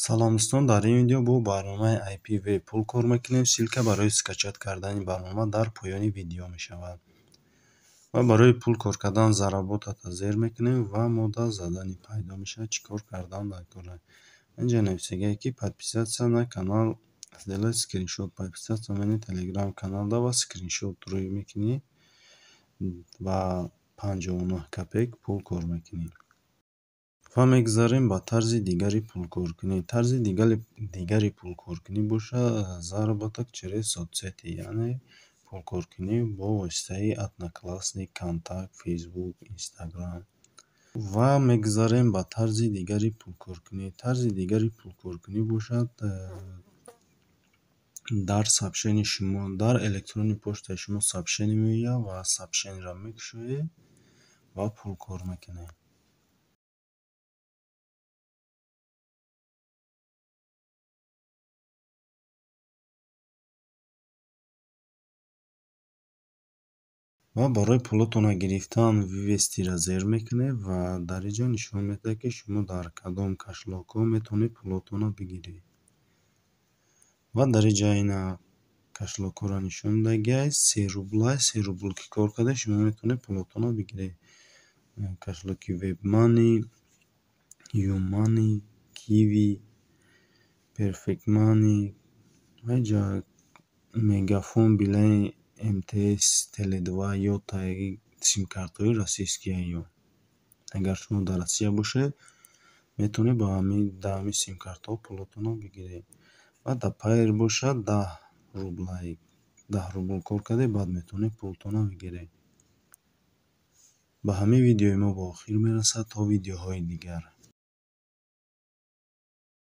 Салом дӯстон, дар ин видео бо барномаи IPV пул кор мекунем. Ссылка барои скачать кардани барнома дар поёни видео мешавад. Ва барои пул кор кардан заработать-а зер мекунем ва мода задание пайдо мешавад, чӣ кор кардан дар кора. Инҷа нависагае, ки подписаться на канал, сделать скриншот, подписаться на телеграм каналда ва скриншот рӯй мекунӣ ва 59 копеек пул кор мекунӣ. Ва мегузарем ба тарзи дигари пулкоркунӣ. Тарзи дигари пулкоркунӣ бошад заработок через соцсети, яъне пулкоркунӣ бо воситаи Одноклассник, Контакт, Фейсбук, Инстаграм. Ва мегузарем ба тарзи дигари пулкоркунӣ. Тарзи дигари пулкоркунӣ бошад дар сообщении шумо, дар электронный почтаи шумо сообщение меояд ва сообщениеро мекушоед ва пул кор мекунед. Ва барои пулотонро гирифтан вывести-ро зер мекунед ва дар ин ҷо нишон медиҳад, ки шумо дар кадом кошелёкҳо метавонед пулотонро бигиред. Ва дар ин ҷа ина кошелёкҳоро нишон додагиай, 3 рубла, 3 рубл ки кор кардед, шумо метавонед пулотонро бигиред. Кошелёки WebMoney, YouMoney, Qiwi, Perfect Money ва инҷа Мегафон, Билайн, МТС, Теле2, Йота, симкартҳои российские ё. Агар шумо дар Россия бошед, метавонед ба ҳамин симкартҳо пулотонро бигиред. Ва дар Payeer бошад 10 рубла, 10 рубл кор кардед, баъд метавонед пултонро бигиред. Ба ҳамин видеои мо ба охир мерасад, то видеоҳои дигар.